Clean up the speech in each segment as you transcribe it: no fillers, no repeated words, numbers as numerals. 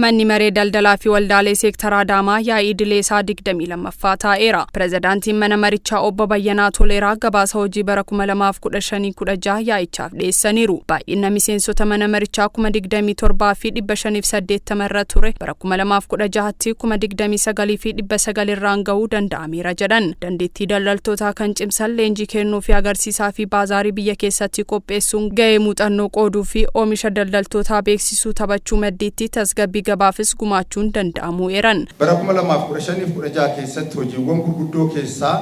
Manni Maree Daldalaa fi Waldaalee Seektara Adaamaa yaa'ii idilee isaa 22ffaa taa'eera. Pirezidaantiin mana marichaa Obbo Bayyanaa Toleeraa gabaasa hojii bara 2015-16 yaa'ichaaf dhiyeessaniiru. Baay'ina miseensota mana marichaa 27,580 irra ture bara 2016tti 29,900 irraan gahuu danda'ameera jedhan. Dandeettii daldaltootaa kan cimsan leenjii kennuu fi agarsiisaa fi baazaarii biyya keessatti qopheessuun gahee muuxannoo qooduu fi oomisha daldaltootaa beeksisuu taphachuu maddiitti tasgabbii gabaafis gumaachuun danda'amuu eeran. Bara 2015 fi 16 keessatti hojiiwwan gurguddoo keessaa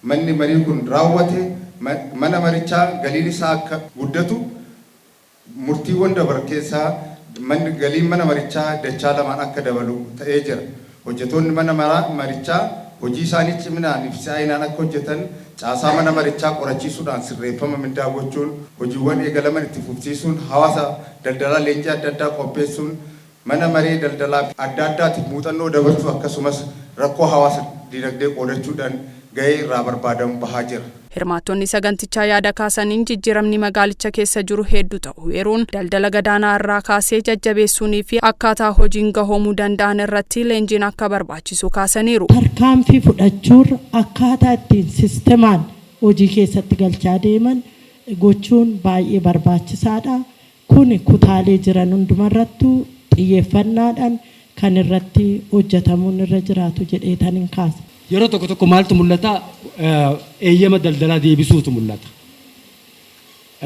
manni marii kun raawwate mana marichaa galiin isaa akka guddatu murtiiwwan dabran keessaa manni galiin mana marichaa dachaa lamaan akka dabalu ta'ee jira. Hojjetoonni mana marichaa hojii isaanii ciminaan fi si'aayinaan akka hojjetan caasaa mana marichaa qorachiisuudhaan sirreeffama mindaa gochuun hojiiwwan eegalaman itti fufsiisuun hawaasa daldalaa leenjii adda addaa qopheessuun mana maree daldalaa adda addaatiif muuxannoo dabarsuu akkasumas rakkoo hawaasa dinagdee qoodachuudhaan gahee irraa barbaadamu bahaa jira. Hirmaattonni sagantichaa yaada kaasaniin jijjiiramni magaalicha keessa jiru hedduu ta'uu eeruun daldala gadaanaa irraa kaasee jajjabeessuunii fi akkaataa hojiin gahoomuu danda'an irratti leenjiin akka barbaachisu kaasaniiru. Tarkaanfii fudhachuurra akkaataa ittiin sistemaan hojii keessatti galchaa deeman gochuun baay'ee barbaachisaadha. Kuni kutaalee jiran hundumarrattuu xiyyeeffannaadhaan kan irratti hojjetamuun irra jiraatu jedheetanin kaasa. Yeroo tokko tokko maaltu mul'ata? Eeyyama daldalaa deebisuutu mul'ata.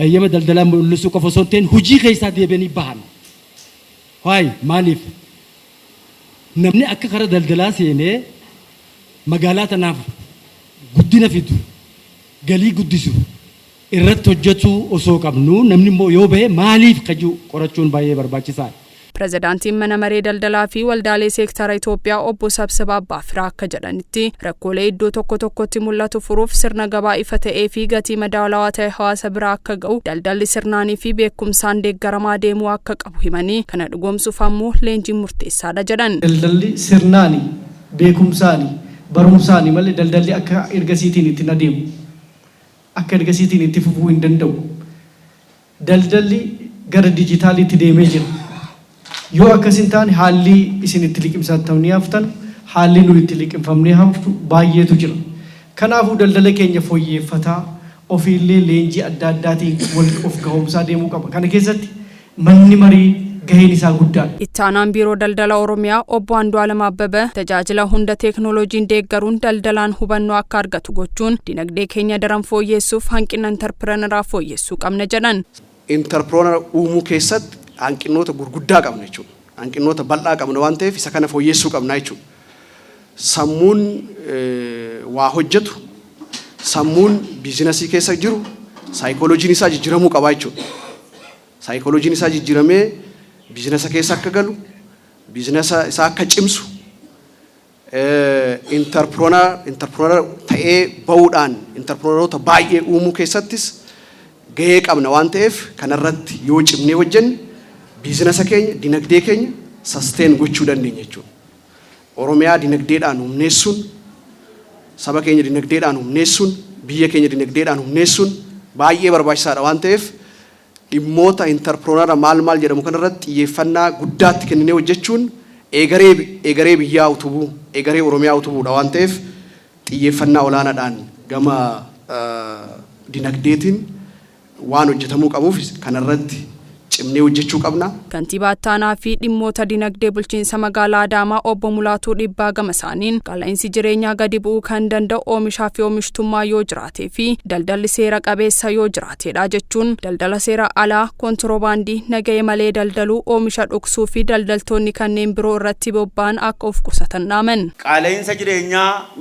Eeyyama daldalaa mul'isuu qofa osoo hin ta'in hojii keessaa deebi'anii bahan. Why? Maaliif? Namni akka kara daldalaa seenee magaalaa tanaaf guddina fidu, galii guddisu irratti hojjetuu osoo qabnu namni immoo yoo bahe maaliif ka jiru qorachuun baay'ee barbaachisaadha. Pirezidaantiin Mana Maree Daldalaa fi Waldaalee Seektara Itoophiyaa Obbo Sabsibaa Abbaafiraa akka jedhanitti, rakkoolee iddoo tokko tokkotti mul'atu furuuf sirna gabaa ifa ta'ee fi gatii madaalawaa ta'e hawaasa bira akka ga'u daldalli sirnaanii fi beekumsaan deeggaramaa deemuu akka qabu himanii, kana dhugoomsuuf ammoo leenjiin murteessaadha jedhan. Daldalli sirnaani, beekumsaani, barumsaani malee daldalli akka ergasiitiin itti hin adeemu. Akka ergasiitiin itti fufuu hin danda'u. Daldalli gara dijitaaliitti deemee jira. Yoo akkas hin taane haalli isin itti liqimsamtanii haftan, haalli nuyi itti liqimfamnee hafnu baay'eetu jira. Kanaafuu daldala keenya foyyeeffataa, ofiillee leenjii adda addaatiin wal of gahoomsaa deemuu qaba. Kana keessatti manni marii gaheen isaa guddaadha. Itti aanaan Biiroo Daldala Oromiyaa Obbo Andu'aalam Abbabee tajaajila hunda teeknooloojiin deeggaruun daldalaan hubannoo akka argatu gochuun dinagdee keenya daran fooyyeessuuf hanqina intarpiranaraa fooyyessuu qabna jedhan. Intarpiroonara uumuu keessatti hanqinoota gurguddaa qabna jechuudha. Hanqinoota bal'aa qabna waan ta'eef isa kana fooyyessuu qabna jechuudha. Sammuun waa hojjetu, sammuun biizinasii keessa jiru, saayikooloojiin isaa jijjiiramuu qaba jechuudha. Saayikooloojiin isaa jijjiiramee biizinasa keessa akka galu, biizinasa isaa akka cimsu, intarpiroonara ta'ee bahuudhaan intarpiroonarota baay'ee uumuu keessattis gahee qabna waan ta'eef kanarratti yoo cimnee hojjenne biizinasa keenya, dinagdee keenya sustain gochuu dandeenya jechuudha. Oromiyaa dinagdeedhaan humneessuun, saba keenya dinagdeedhaan humneessuun, biyya keenya dinagdeedhaan humneessuun baay'ee barbaachisaadha waan ta'eef dhimmoota intarpiroonara maal maal jedhamu kanarratti xiyyeeffannaa guddaatti kenninee hojjechuun eegaree biyyaa utubuu, eegaree Oromiyaa utubuudha waan ta'eef xiyyeeffannaa olaanaadhaan gama dinagdeetiin waan hojjetamuu qabuuf kanarratti cimnee hojjechuu qabna. Kantiibaa Ittaanaa fi dhimmoota dinagdee bulchiinsa magaalaa Adaamaa Obbo Mulaatuu Dhibbaa gama isaaniin qaala'insi jireenyaa gadi bu'uu kan danda'u oomishaa fi oomishtummaa yoo jiraatee fi daldalli seera qabeessa yoo jiraateedha jechuun daldala seera alaa, kontiroobaandii, nagahee malee daldaluu, oomisha dhoksuu fi daldaltoonni kanneen biroo irratti bobba'an akka of qusatan dhaaman. Qaala'insa jireenyaa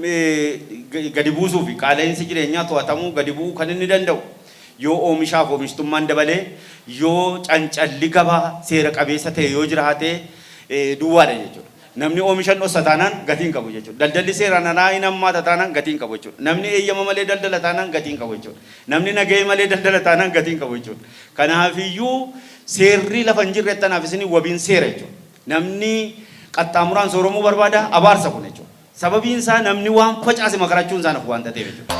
gadi buusuu fi qaala'insi jireenyaa to'atamuu gadi bu'uu kan inni danda'u yoo oomishaaf oomishtummaan dabalee, yoo cancalli gabaa seera qabeessa ta'e yoo jiraate duwwaadha jechuudha. Namni oomisha hin dhossa taanaan gatii hin qabu jechuudha. Daldalli seeraan alaa hin hammaata taanaan gatii hin qabu jechuudha. Namni eeyyama malee daldala taanaan gatii hin qabu jechuudha. Namni nagahee malee daldala taanaan gatii hin qabu jechuudha. Kanaafiyyuu seerri lafa hin jirretti anaaf isin wabiin seera jechuudha. Namni qaxxaamuraan sooromuu barbaada abaarsa kun jechuudha. Sababiin isaa namni waan facaase makarachuun isaa nafu waan ta'eef jechuudha.